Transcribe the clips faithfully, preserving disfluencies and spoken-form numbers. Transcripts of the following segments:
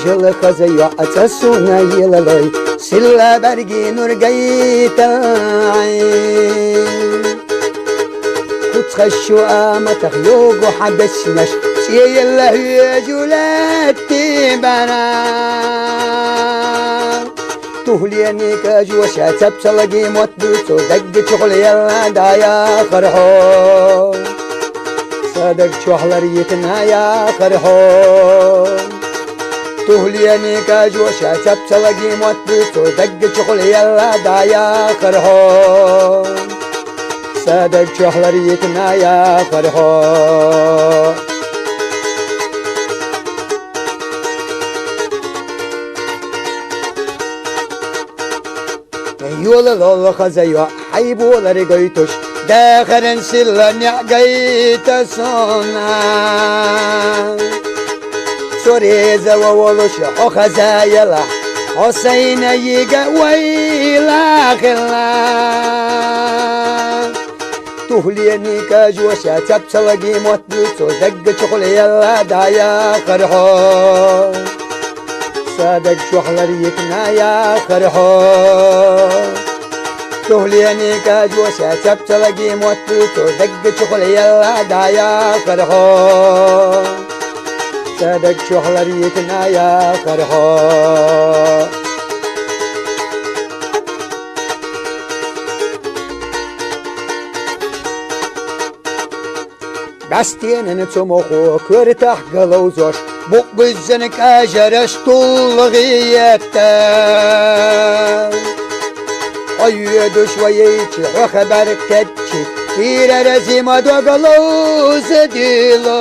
Жила хаза йоӀ цӀа сона елалой, силла бӀаргий нур гайталгӀий. Куц хазачу аматах йогу хьан беснеш, цӀе елла хьоьжу лаьттий бӀара. Тух Леникажо ша цапцалагий мотт буьйцу дагга чухула елла дӀаяхар хьо. Са даг чохь лар йитина яхар хьо. Тух Леникажо ша цапцалагий мотт буьйцу дагга чухула елла дӀаяхар хьо. Са даг чохь лар йитина яхар хьо. Йолалол хаза йоӀ хьай болар гойтуш, дахаран силла неӀ гайта сона. Со реза ва волуш хьо хаза елахь, хьо сайна йига вайла хилла. Тух Леникажо ша цапцалагий мотт буьйцу дагга чухула елла дӀаяхар хьо. Са даг чохь лар йитина яхар хьо. Тух Леникажо ша цапцалагий мотт буьйцу дагга чухула елла дӀаяхар хьо. Са даг чохь лар йитина яхар хьо. БӀаьстенан цу мохо коьртахь галовзош, букъ буьззина кӀажараш тулгӀе етта. Хьо йоьдуш вайчи, хьо хабар кхеччи, кийрара зима дог ловза дуьйло.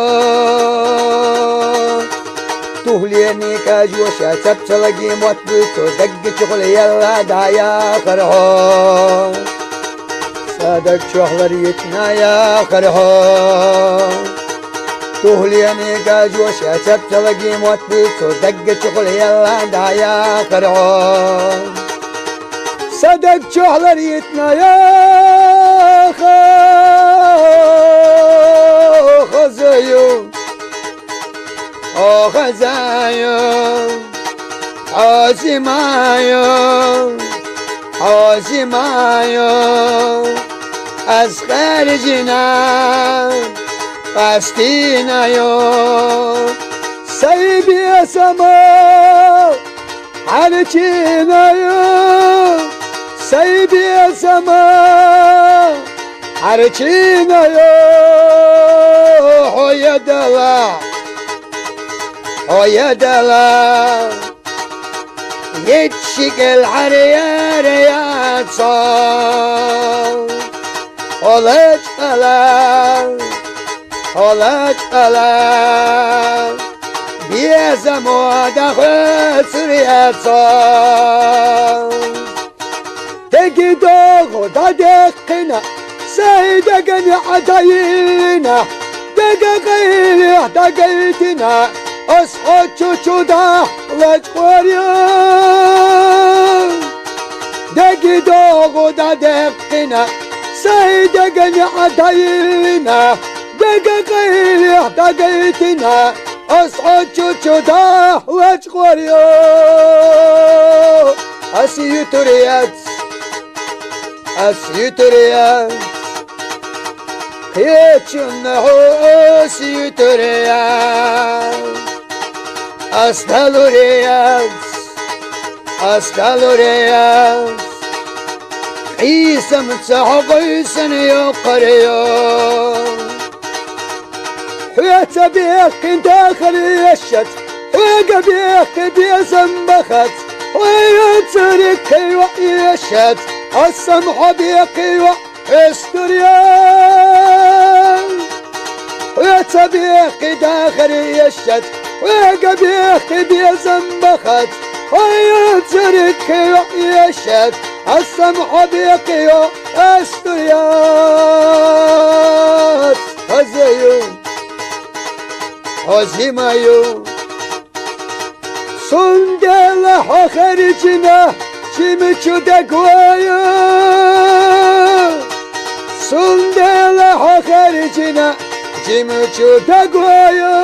Тух Леникажо ша цапцалагий мотт буьйцу дагга чухула елла дӀаяхар хьо. Са даг чохь лар йитина яхар хьо. Тух Леникажо ша цапцалагий мотт буьйцу дагга чухула елла дӀаяхар хьо. Са даг чохь лар йитина яхар хьо, хаза йоӀ. Хьо хаза йоӀ, хьо зима йоӀ, хьо зима йоӀ, ас хаьржина къастийна йоӀ, сай бесама хьарчийна йоӀ, сай бесама хьарчийна йоӀ, хьо я дала, хьо я дала, еччикел хьаряра яцо, хьо лачкъала, хьо лачкъала, безамо дӀахоьцур яцо. Деги догӀу дӀадаьккхина, сай деган Ӏа дӀайиллина, дега къайле дӀагайтина, ас хьо чу-чу дахь лачкъор ю. Деги догӀу дӀадаьккхина, сай деган Ӏа дӀайиллина, дега къайле дӀагайтина, ас хьо чу-чу дахь лачкъор ю. Ас юьтур яц, ас юьтур яц, кхечунна хьо ас юьтур яц, ас далур яц, ас далур яц, къийсамца хьо къуьйсана йоккхур ю. Хьоьца бехкина дахар ешац, хьоьга бехке безам бахац, хьоьца риккхе йоӀ ешац, ас сам хьо бехке йоӀ хьестур яц. Хьоьца бехке дахар ешац, хьоьга бехке безам бахац, хьоьца риккхе йоӀ ешац, ас сам хьо бехке йоӀ хьестур яц. Хаза ю, хьо зима ю, цундела хьо хаьржина жимачу дегойо. Цундела хьо хаьржина жимачу дегойо.